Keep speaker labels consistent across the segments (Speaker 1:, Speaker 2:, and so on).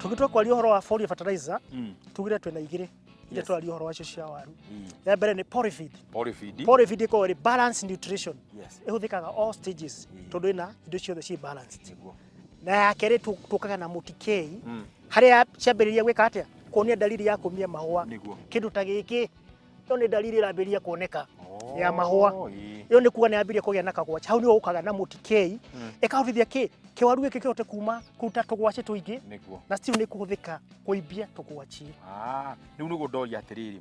Speaker 1: Tũgĩtua kwaria ũhoro wa foliar fertilizer, tugire twĩna igĩrĩ iria tũraria ũhoro wacio cia waru. Ya mbere nĩ Polyfeed.
Speaker 2: Polyfeed.
Speaker 1: Polyfeed ĩkoragwo ĩrĩ balanced nutrition. Ĩhũthĩkaga all stages tondũ ĩna indo ciothe ciĩ balanced. Na ya kerĩ tũkaga na mũtikei harĩa ciambĩrĩria gwĩka atĩa, kuonia dalili ya kũmia mahũa. Kĩndũ ta gĩkĩ, ĩyo nĩ dalili ĩrambĩrĩria kuoneka ya mahũa. Ĩyo nĩ kuga nĩ yambĩrĩria kũgĩa na kagwaci. Hau nĩho ũkaga na mũtikei, ĩkahotithia kĩ kĩwaru gĩkĩ kĩhote kuma kũruta tũgwacĩ tũingĩ na still nĩ kũhũthĩka kũimbia tũgwacĩ.
Speaker 2: Ah, rĩu nĩguo ndoria atĩrĩrĩ,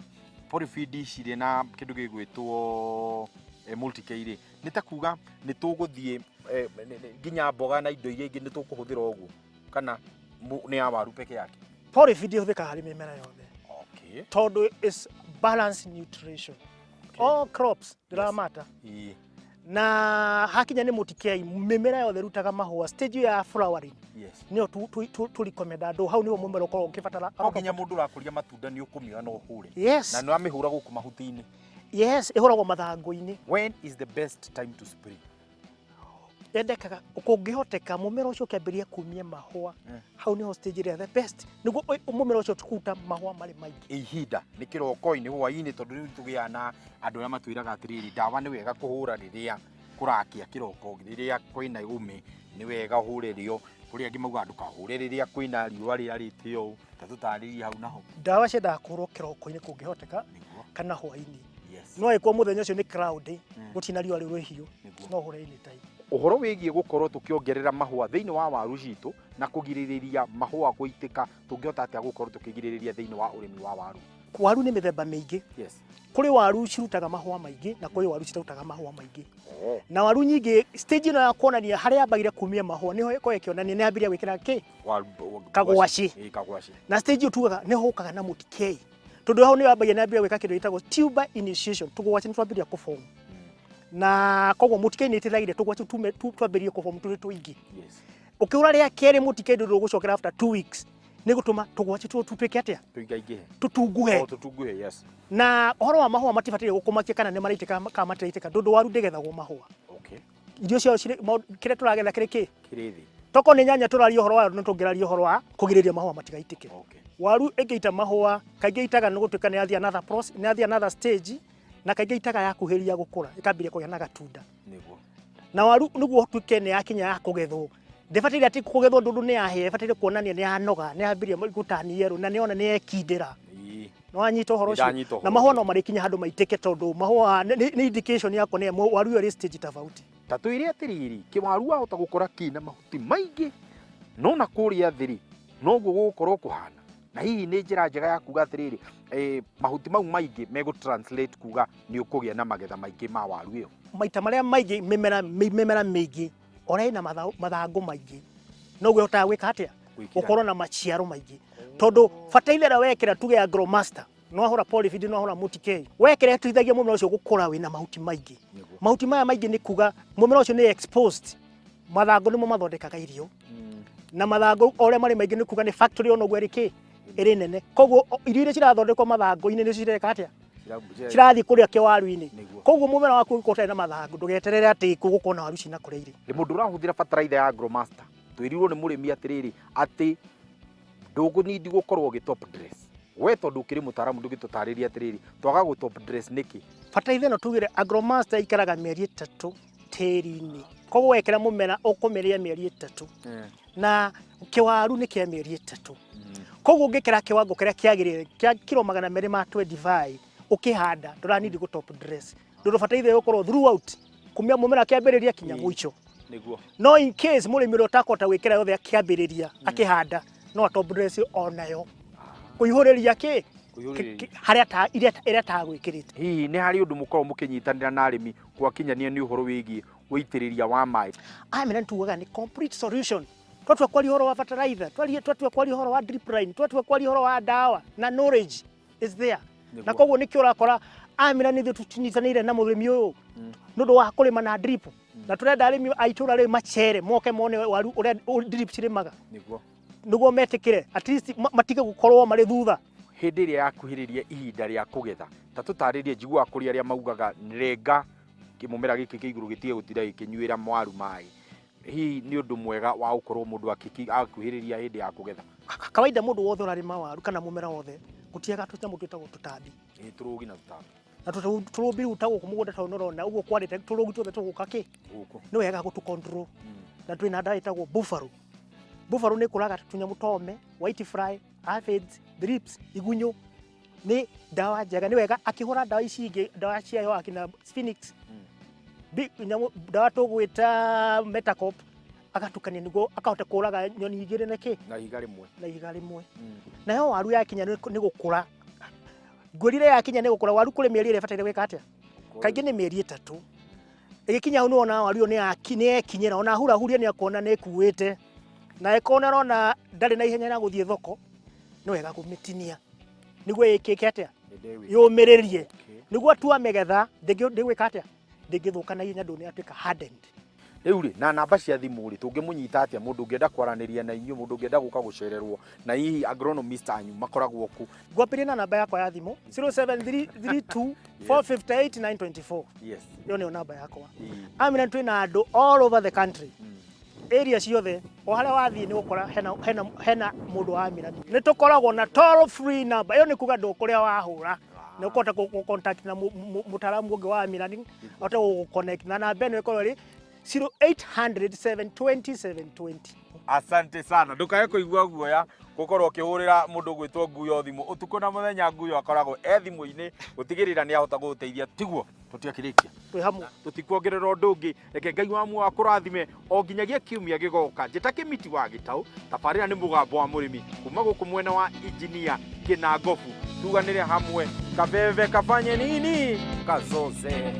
Speaker 2: Polyfeed ici rĩ na kĩndũ gĩgwĩtwo Multi-K rĩ, nĩ ta kuga nĩ tũgũthiĩ nginya mboga na indo iria ingĩ nĩ tũkũhũthĩra ũguo, kana nĩ ya waru peke yake?
Speaker 1: Polyfeed ĩhũthĩkaga harĩ mĩmera yothe. Tondũ is balanced nutrition. All crops ndĩramata. Na hakinya nĩ mũtikei, mĩmera yothe ĩrutaga mahũa stage ĩyo ya flowering. Nĩyo tũ recommend andũ hau nĩho mũmera ũkoragwo ũkĩbatara.
Speaker 2: No nginya mũndũ ũrakũria matunda nĩ ũkũmĩoya na ũhũre. Na nĩ wamĩhũra gũkũ mahuti-inĩ.
Speaker 1: Yes, ĩhũragwo mathangũ-inĩ.
Speaker 2: When is the best time to spray?
Speaker 1: Yendekaga kũngĩhoteka mũmera ũcio ũkĩambĩrĩria kumia mahũa, hau nĩho stage ĩrĩa the best nĩguo mũmera ũcio kũruta mahũa marĩ maingĩ.
Speaker 2: Ihinda nĩ kĩroko-inĩ, hwaĩ-inĩ, tondũ rĩu tũgĩaga na andũ arĩa matwĩraga atĩrĩrĩ, ndawa nĩ wega kũhũra rĩrĩa kũrakĩa kĩroko, rĩrĩa kwĩna ũme nĩ wega ũhũre rĩo, kũrĩ angĩ maugaga ndũkahũre rĩrĩa kwĩna riũa rĩarĩte ũũ, ta tũtarĩrie hau naho.
Speaker 1: Ndawa ciendaga kũhũrwo kĩroko-inĩ kũngĩhoteka kana hwaĩ-inĩ. No angĩkorwo mũthenya ũcio nĩ cloudy, gũtirĩ na riũa rĩu rĩhiũ, no ũhũre anytime.
Speaker 2: Ũhoro wĩgiĩ gũkorwo tũkĩongerera mahũa thĩinĩ wa waru citũ na kũgirĩrĩria mahũa gũitĩka, tũngĩhota atĩa gũkorwo tũkĩgirĩrĩria thĩinĩ wa ũrĩmi wa waru?
Speaker 1: Waru nĩ mĩthemba mĩingĩ. Kũrĩ waru cirutaga mahũa maingĩ na kũrĩ waru citarutaga mahũa maingĩ. Na waru nyingĩ stage ĩno ya kuonania harĩa yambagĩria kumia mahũa nĩho ĩkoragwo ĩkĩonania nĩ yambĩrĩria gwĩkĩra kĩ? Kagwacĩ.
Speaker 2: Kagwacĩ.
Speaker 1: Na stage ĩyo tugaga nĩho ũkaga na mũtikei, tondũ hau nĩho yambagia nĩ yambĩrĩria gwĩka kĩndũ gĩtagwo tuber initiation, tũgwacĩ nĩ twambĩrĩria kũform. Na koguo mũtikei nĩ ĩteithagia tũgwacĩ twambĩrĩrie kũform tũrĩ tũingĩ. Ũkĩhũra rĩa kerĩ mũtikei ndũrĩ ũgũcokera after 2 weeks, nĩ gũtũma tũgwacĩ tũtũ tũtuĩke atĩa?
Speaker 2: Tũingaingĩhe.
Speaker 1: Tũtunguhe.
Speaker 2: Oh, tũtunguhe, yes.
Speaker 1: Na ũhoro wa mahũa matibataire gũkũmakia kana nĩ maraitĩka kana matiraitĩka, tondũ waru ndĩgethagwo mahũa. Irio ciao cirĩ, kĩrĩa tũragetha kĩrĩ kĩ?
Speaker 2: Kĩrĩ thĩ.
Speaker 1: Tokorwo nĩ nyanya tũraria ũhoro wayo, no tũngĩraria ũhoro wa kũgirĩrĩria mahũa matigaitĩke. Waru ĩngĩita mahũa, kaingĩ itaga nĩ gũtuĩka nĩ yathiĩ another process, nĩ yathiĩ another stage, na kaingĩ itaga yakuhĩrĩria gũkũra, ĩkambĩrĩria kũgĩa na gatunda. Na waru nĩguo ũtuĩke nĩ yakinya ya kũgethwo, ndĩbataire atĩ kũgethwo ndũndũ nĩ yahĩa, ĩbataire kuonania nĩ yanoga, nĩ yambĩrĩria gũtani yerũ, na nĩ yona nĩ yekindĩra. Nĩ wanyita ũhoro ũcio?
Speaker 2: Nĩndanyita ũhoro
Speaker 1: Na mahũa
Speaker 2: ũcio.
Speaker 1: no marĩkinya handũ maitĩke, tondũ mahũa nĩ indication ya kuonania waru ĩyo ĩrĩ stage tofauti.
Speaker 2: Ta twĩre atĩrĩrĩ, kĩwaru wahota gũkora kĩna mahuti maingĩ, no na kũrĩa thĩ rĩ, noguo gũgũkorwo kũhana. Na hihi nĩ njĩra njega ya kuga atĩrĩrĩ, mahuti mau maingĩ megũ translate kuga nĩ ũkũgĩa na magetha maingĩ ma waru ĩyo.
Speaker 1: Maita marĩa maingĩ mĩmera mĩingĩ ona ĩna mathangũ maingĩ, noguo ĩhotaga gwĩka atĩa?
Speaker 2: Gwĩkĩra.
Speaker 1: Gũkorwo na maciaro maingĩ. Tondũ bataraitha ĩrĩa wekĩra tuge ya Agromaster, no wahũra Polyfeed, no wahũra Multi-K, wekĩra ĩteithagia mũmera ũcio gũkũra wĩna mahuti maingĩ. Mahuti maya maingĩ nĩ kuga mũmera ũcio nĩ exposed, mathangũ nĩmo mathondekaga irio. Na mathangũ o ũrĩa marĩ maingĩ nĩ kuga nĩ factory ona ũguo ĩrĩ kĩ? Ĩrĩ nene. Koguo irio iria cirathondekwo mathangũ-inĩ nĩcio cireka atĩa? Cirathiĩ kũrĩa kĩwaru-inĩ. Koguo mũmera waku ũngĩkorwo ũtarĩ na mathangũ, ndũgeterere atĩ gũgũkorwo na waru cina kũrĩa irĩ.
Speaker 2: Nĩ mũndũ ũrahũthĩra bataraitha ya Agromaster, twĩrirwo nĩ mũrĩmi atĩrĩrĩ, atĩ ndũgũnindi gũkorwo ũgĩ top dress. We tondũ ũkĩrĩ mũtaaramu ndũgĩtũtarĩrie atĩrĩrĩ, twaga gũ top dress nĩkĩ?
Speaker 1: Bataraitha ĩno tugire Agromaster ĩikaraga mĩeri 3 tĩri-inĩ. Koguo wekĩra mũmera ũkũmĩrĩa mĩeri 3. Na kĩwaru nĩ kĩa mĩeri 3. Koguo ũngĩkĩra kĩwango kĩrĩa kĩagĩrĩire kĩa kiro magana merĩ ma 25 ũkĩhanda, ndũranindi gũ top dress. Ndũndũ bataraitha ĩgũkorwo throughout kumia mũmera kĩambĩrĩria kinya mũico. No in case mũrĩmi ũrĩa ũtakũhota gwĩkĩra yothe akĩambĩrĩria akĩhanda, no a top dress onayo. Kũihũrĩria kĩ?
Speaker 2: Kũihũrĩria.
Speaker 1: Harĩa ta, iria, ĩrĩa atagwĩkĩrĩte.
Speaker 2: Hihi nĩ harĩ ũndũ mũkoragwo mũkĩnyitanĩra na arĩmi gwakinyania nĩ ũhoro wĩgiĩ ũitĩrĩria wa maĩ?
Speaker 1: Amina nĩ tugaga nĩ complete solution. Twatua kwaria ũhoro wa fertilizer, twatua kwaria ũhoro wa drip line, twatua kwaria ũhoro wa ndawa na knowledge is there. Na koguo nĩkĩo ũrakora Amina nĩ ithuĩ tũnyitanĩire na mũrĩmi ũyũ nĩ ũndũ wa kũrĩma na drip. Na tũrenda arĩmi a itũra rĩu macere moke mone waru ũrĩa drip cirĩmaga. Nĩguo metĩkĩre at least matige gũkorwo marĩ thutha.
Speaker 2: Hĩndĩ ĩrĩa yakuhĩrĩria ihinda rĩa kũgetha, ta tũtarĩrie, njiguaga kũrĩ arĩa maugaga renga kĩmũmera gĩkĩ kĩa igũrũ gĩtige gũtinda gĩkĩnyuĩra waru maĩ. Hihi nĩ ũndũ mwega wa gũkorwo mũndũ akuhĩrĩria hĩndĩ ya kũgetha?
Speaker 1: Kawaida mũndũ wothe ũrarĩma waru kana mũmera wothe gũtiaga tũnyamũ twĩtagwo tũtambi.
Speaker 2: Ĩ, tũrũgi na tũtambi.
Speaker 1: Na tũrũmbi rĩu ta gũkũ mũgũnda tondũ nĩũrona ũguo kwarĩte tũrũgi tuothe tũgũka kĩ
Speaker 2: Gũkũ.
Speaker 1: Nĩ wega gũtũ control. Na twĩna ndawa ĩtagwo Buffalo. Buffalo nĩ kũraga tũnyamũ tome, white fly, aphids, thrips, igunyũ. Nĩ ndawa njega, nĩ wega akĩhũra ndawa ici ingĩ, ndawa ciayo akina Phoenix, nyamũ ndawa tũgwĩta Metacop, agatukania nĩguo akahota kũraga nyoni igĩrĩ na kĩ
Speaker 2: Na ihiga rĩmwe.
Speaker 1: Na ihiga rĩmwe. Nayo waru yakinya nĩ gũkũra, ngwĩrire yakinya nĩ gũkũra waru kũrĩ mĩeri ĩrĩa ĩbataire gwĩka atĩa? Kaingĩ nĩ mĩeri 3. Ĩgĩkinya hau nĩwona waru ĩyo nĩ yekinyĩra, ona hurahuria nĩ akuona nĩ ĩkuĩte. Na ĩkorwo nĩ arona ndarĩ na ihenya rĩa gũthiĩ thoko, nĩ wega kũmĩtinia nĩguo ĩkĩke atĩa? Yũmĩrĩrie nĩguo atua mĩgetha ndĩgwĩka atĩa? Ndĩngĩthũka na ihenya, ndũ nĩ yatuĩka hardened.
Speaker 2: Rĩu rĩ, na namba cia thimũ rĩ, tũngĩmũnyita atĩa mũndũ ũngĩenda kwaranĩria na inyuĩ, mũndũ ũngĩenda gũka gũcererwo, na hihi agronomist anyu makoragwo kũ?
Speaker 1: Ngwambĩrĩria na namba yakwa ya thimũ, 0732 458 924. Ĩyo nĩyo namba yakwa. Amina, twĩna andũ all over the country, area ciothe, o harĩa wathiĩ nĩ ũgũkora hena mũndũ wa Amina. Nĩ tũkoragwo na toll free number, ĩyo nĩ kuga ndũkũrĩa wahũra nĩ ũkũhota gũ contact na mũtaaramu ũngĩ wa Amina, ahote gũgũ connect na namba ĩno ĩkorwo ĩrĩ 0800 720 720.
Speaker 2: Asante sana. Ndũkae kũigua guoya gũkorwo ũkĩhũrĩra mũndũ ũgwĩtwo Nguyo thimũ ũtukũ na mũthenya. Nguyo akoragwo e thimũ-inĩ gũtigĩrĩra nĩ ahota gũgũteithia. Tiguo tũtiakĩrĩkia?
Speaker 1: Twĩ hamwe.
Speaker 2: Tũtikuongerera ũndũ ũngĩ. Reke Ngai wa muoyo akũrathime o nginyagia kiumia gĩgoka. Njĩta Kĩmiti wa Gĩtaũ. Tabarĩra nĩ Mũgambo wa Mũrĩmi, kuma gũkũ mwena wa Injinia Kĩnangobu. Tuganĩre hamwe, kabebe kafanye nini kazoze.